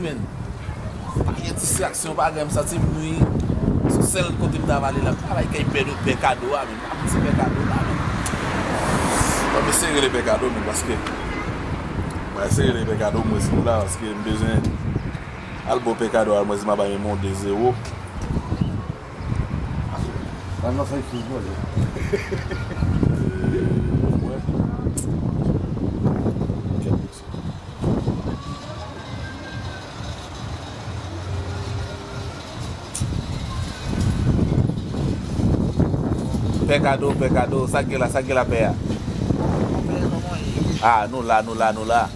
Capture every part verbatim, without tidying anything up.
Men, pa gen distraksyon, pa gen, m santi m wi. Se sèl kote m ta va ale la, m travay kay pè, pè kado a, men m pa konn si pè kado la, men. Bon, m eseye rele pè kado, men, paske, mwen eseye rele pè kado, mwen si nou la, paske m bezwen al bo pè kado a, mwen si m a bay yon de zewo. Nan nan fèy fil vòlè. Pè kado, pè kado, sa k gen la, sa k gen la, pè a? Ah, nou la, nou la, nou la.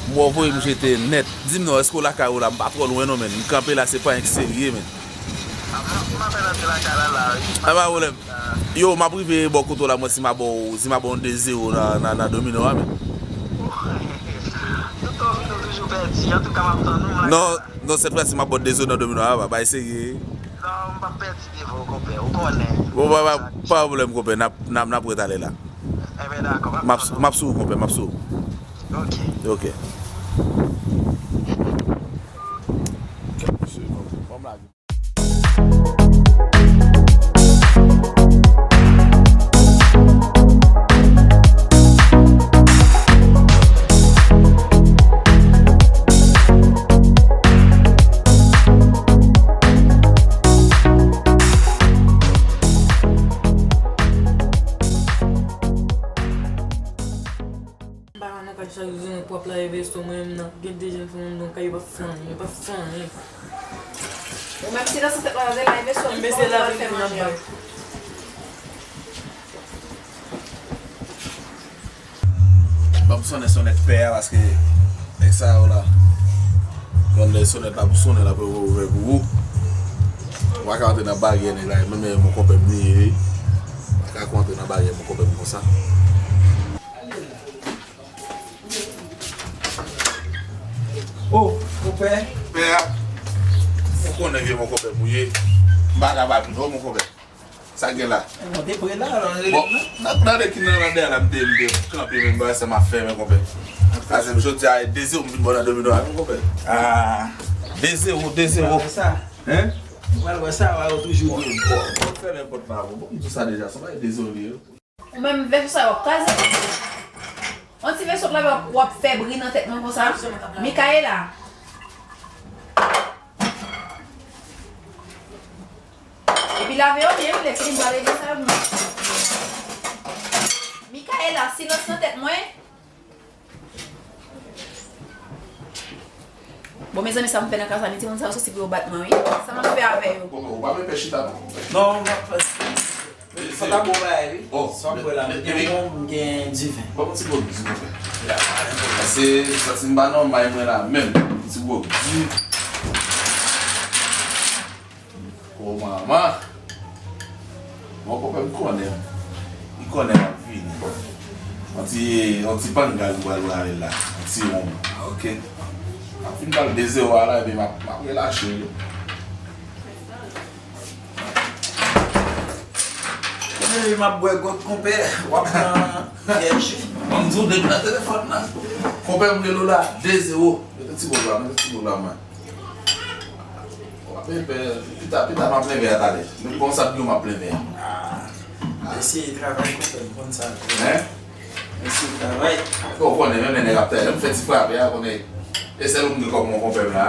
M wè w voye m jete nèt. Di m non, èske w lakay ou la? M pa twò lwen non, men. M kanpe la, se pa yon serye, men. A pa pwoblèm. Yo, m ap rive bò kote w la, mwen, si m a ba w, si m a ba w de zewo nan, nan, nan domino a, men. Non, non, sèt fwa si m ap ba w de zewo nan domino a, pa, pa eseye. Bon, pa, pa, pa pwoblèm, konpè, n ap, n ap, n ap wè talè la. M ap, m ap sou ou, konpè, m ap sou ou. Ok. M pa nan kay chak jou, jounen pwòp la, e veso mwen menm nan. Gen de jèn fi mwen nan kay, yo pa fè anyen, yo pa fè anyen. Ou menm si nan san tèt la, lave veso, men se lave l fè manje. Ban m sonnen sonnèt pè a, paske nèg sa yo la, konn lè sonnèt la pou sonnen, l ap ouvè pou ou. Ou pa ka antre nan baryè nèg la, menm e mon konpè m li ye, wi. Ou pa ka antre nan baryè mon konpè m konsa. Oh, konpè. Pè a. Ou konnen vye mon konpè m ou ye. M pa ka pa vin non, mon konpè. Sa gen la? Bon, te pre la, alò, rele m nan. Bon, nan, nan de ki nan, nan dèyè la, m te, m te kanpe, men bagay sa m ap fè, men konpè. Pase m jodi a, e de zewo m vin bò nan domino a, men konpè. Ah, de zewo, de zewo. Ou pral wè sa. Hein? Ou pral wè sa, w a yo toujou bon, bon, bon, fèmen pòt la, bon, bon, m di sa deja, sa pa e de zewo li ye. Ou menm vèso sa w ap kraze. On ti vèso k lave w ap fè bri nan tèt mwen konsa. Mikaela. Epi lave yo byen, wi, lè fini m pral regle sa pou mwen. Mikaela, silans nan tèt mwen. Bon, mezanmi, sa m fè nan kaz la, men timoun sa yo soti pou yo bat mwen, wi. Sa m ap fè avè yo? Bon, ou pa vle pè chita, non? Non, m ap fè. Sa ta bon bagay, wi. Sa m bwè la, m gen wonm, m gen diven. Ban m ti gwo di, konpè. Pase, m santi m pa nòmal mwen la menm. Ti gwo di. Oh, manman. Bon, konpè m konnen. Li konnen m ap vini. On ti, on ti panga nou pral pran avè l la. On ti wonm. Ok. M ap fin pral de zewo a la, epi m ap, m ap relache, wi. Epi m ap bwè gòt, konpè. W ap pran vyèj. Ban m di w depi nan telefòn nan. Konpè m rele w la, de zewo. Mete ti gòt la, mete ti gòt la, mwen. W ap plen, pita, pita m ap plen vè a talè. Men konsa dlo m ap plen vè a. Ah, eseye travay konpè m konn sa. Hein? Eseye travay. Bon, ou konnen, menm lè nèg ap travay, lè m fè ti frape a, konnen. E sèl ou m gen kòm mon konpè m la.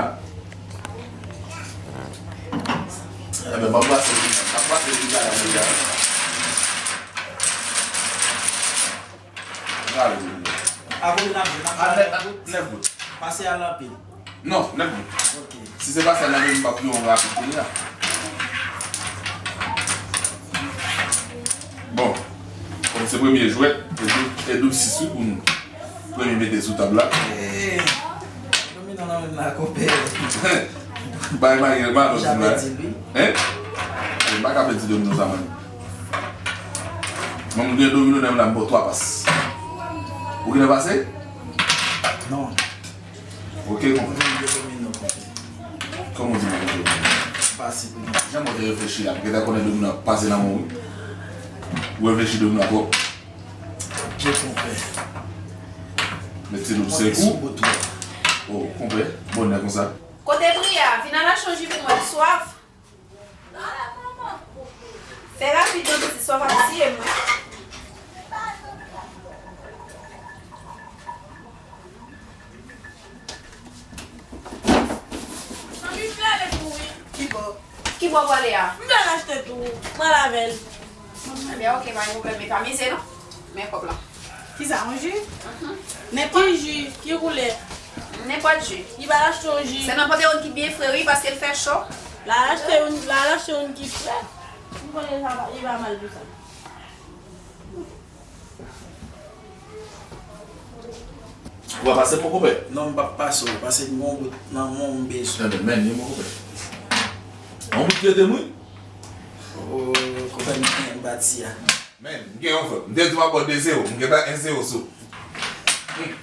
Enben, m ap brase, m ap brase deja la deja. Gade. Abone n ap jwenn, n ap jwenn. Nèf goud. Pase al anpil. Non, nèf goud. Ok. Si se pa sa, n ap jwenn m p ap yon rapid kounye a. Bon. Kòm se premye jwèt, e doub, e doub sis wi pou nou. Premye mete sou tab la. Eh, domino nan men m la, konpè. Bay Maryèl, ba lòt moun la. Hein? M pa ka pèdi domino sa, mwen. Mwen, m gen domino nan men la, m ba w twa pas. Ou genlè pase? Non. Ok, konpè. Kòman w di mwen konpè? Pase pou mwen. Jan mwen te reflechi la, m gentan konnen domino ap pase nan men w wi. Ou reflechi domino a twòp. Ok, konpè. Met ti doub senk ou. Oh, konpè, bonè konsa. Kote Priya? Vin al achte yon ji pou mwen, m swaf. Fè rapid non, pitit, swaf ap tiye mwen. Manmi, m prale tou wi. Ki bò? Ki bò w prale a? M prale achte tou. M prale avè l. Ebyen, ok, pa gen pwoblèm, men pa mize non. Men kòb la. Kisa, yon ji? Mhm. Nenpòt ji, ki koulè? Nenpòt ji. Li pral achte yon ji. Se nan Pantewòn ki byen fre, wi, paske l fè cho. L al achte yon, l al achte yon ki fre. M konnen sa va, li va mal pou sa. Ou pa pase pou konpè? Non, m p ap pase w, paske m gen yon bout nan men w m bezwen. Enben, men li, mon konpè. Yon bout ki rete m, wi. O, konpè, m gen bati a. Men, m gen yon frè. M te di w ap ba w de zewo. M gentan en zewo sou. Hmm.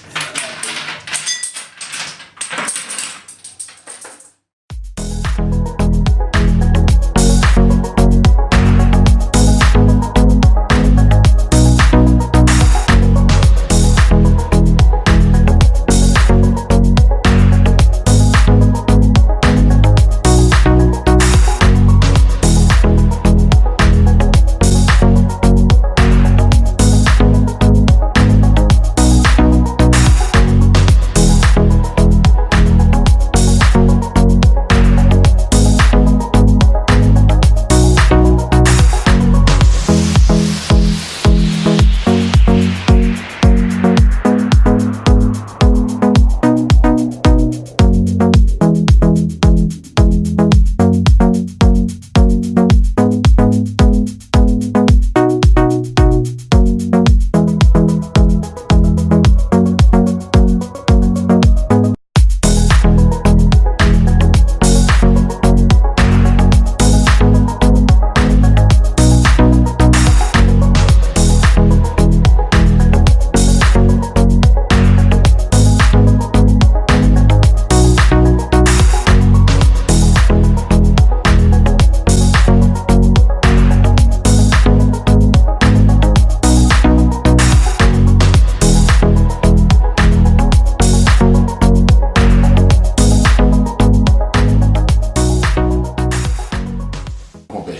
Konpè,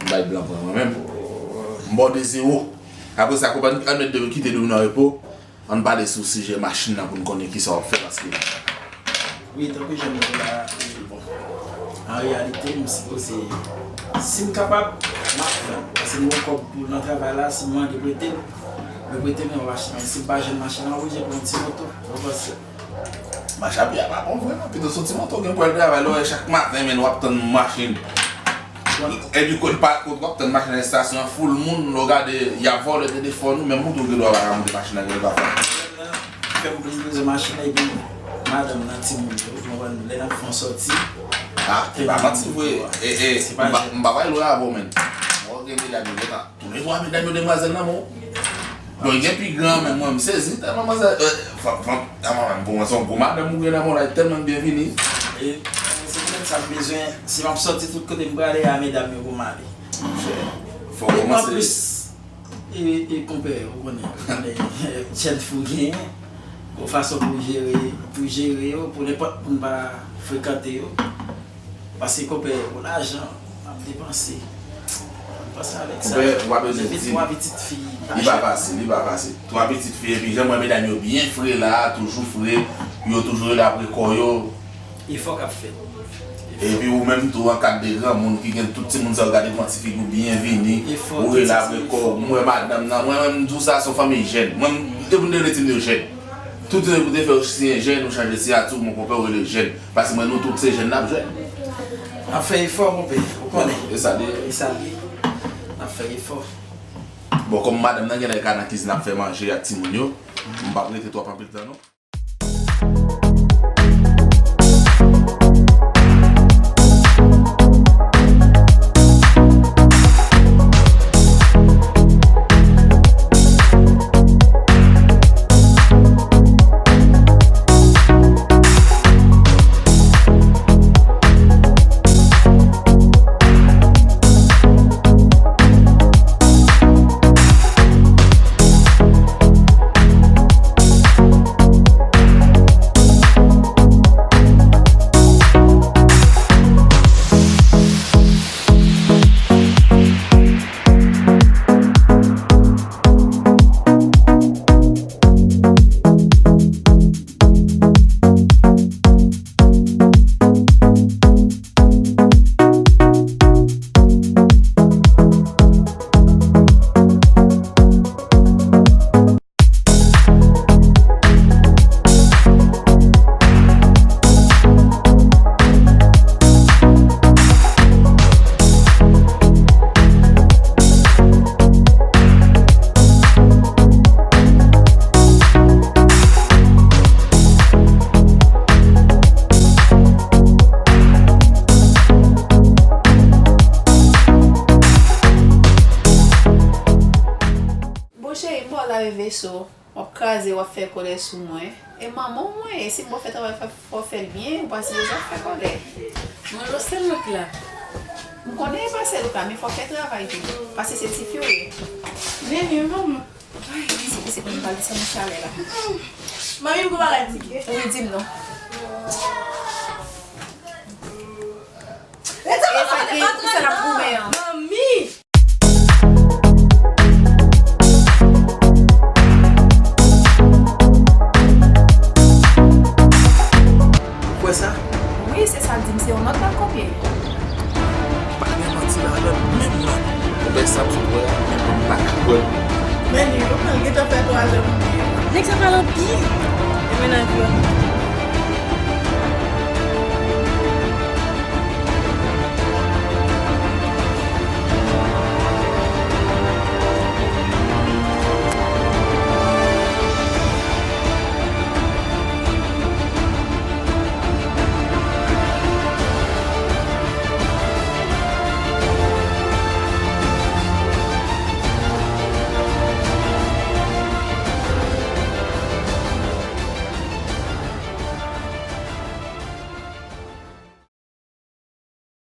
m bay blan pran mwen menm. M ba w de zewo. Apre sa, konpè, ann met de, kite de nou an repo. Ann pale sou sijè machin nan pou n konnen kisa w ap fè, paske. Wi, tankou jan m di la, e, bon, an reyalite, m sipoze, si m kapab, m ap fè l. Paske m gen kòb pou nan travay la, si m mande prete m, yo prete m yon machin. Men si m pa jwenn machin nan, oblije pran yon ti moto. Ou konprann? Mach a pye a pa bon vre non. Pito se yon ti moto gen pou al travay, lè w wè chak maten, men w ap tann machin. Epi kote pa, kote w ap tann machin nan estasyon an, foul moun, lè w gade, y ap vòlè telefòn ou, menm moto w gen dwa pa ka monte machin nan, gen dwa fè. Fè m plis bezwen machin nan, epi madanm nan, timoun yo, ou konprann, lè n ap fè yon sòti. Ah, e pa manti vre. E, e, m pa, m pa pral lwen avè w, menn. Mwen gen medam yo gentan. Touletwa medam yo demwazèl nan men w. Bon, gen pi gran, men mwen, m sezi tèlman manzè, euh, fanm, fanm, ah, mwen, pou mwen, se yon gwo madanm ou gen nan men w la, tèlman byen vini. E, se poutèt sa m bezwen, si m ap sòti tout kote m prale a, medam yo pou m ale. Monchè, fò w kòmanse. Anplis, e, e, konpè, ou konnen, ou konnen, jèn fi w genyen, gon fason pou w jere, pou w jere yo, pou nenpòt moun pa frekante yo. Paske konpè, pou lajan, m ap depanse. Depanse avèk sa. Konpè, ou pa bezwen di. Twa pitit fi. Li pa fasil, li pa fasil. Twa pitit fi, epi jan m wè medam yo byen fre la, toujou fre, yo toujou rele apre kò yo. Efò k ap fèt. Epi ou menm tou, an kad de granmoun ki gen tout timoun sa yo, gade kòman ti figi w byen vini, ou rele apre kò w. M wè madanm nan, mwen menm, m di w sa, se yon fanmi jèn. Mwen, depi m te rele timoun yo jèn. Tout se pou te fè w siyen jèn, ou chanje siyati w, mon konpè, ou rele jèn. Paske mwen, nou tout se jèn, n ap jèn. N ap fè efò, konpè, ou konnen. E sa l ye. E sa l ye. N ap fè efò. Bon, kòm madanm nan genlè ka nan kizin ap fè manje ak timoun yo, m p ap rete twòp anpil tan, non. So, w ap kraze, w ap fè kòlè sou mwen. E manman w mwen ye, si m ba w fè travay, fò, fò w fè l byen, ou pa sipoze ap fè kòlè. Mwen, lò sèl lòt la. M konnen e pa sèl ou ka, men fò w fè travay tou. Paske se tifi w ye. Nini, manman. Ay, si, si, m pral desann chalè la. Manmi, m gon bagay di ke. Wi, di m non. E sa, e sa n ap goumen an. Manmi! Ou kwè sa? Wi, se sa l di m, se yon nòt l ap kopye. Pa gen manti ladan l, menm la. Ou wè sa m sot wè a, menm mwen m pa ka kwè l. Men li, yo pral gentan fè twa zè mwen bliye. Nèg sa pale anpil. E mennaj li an?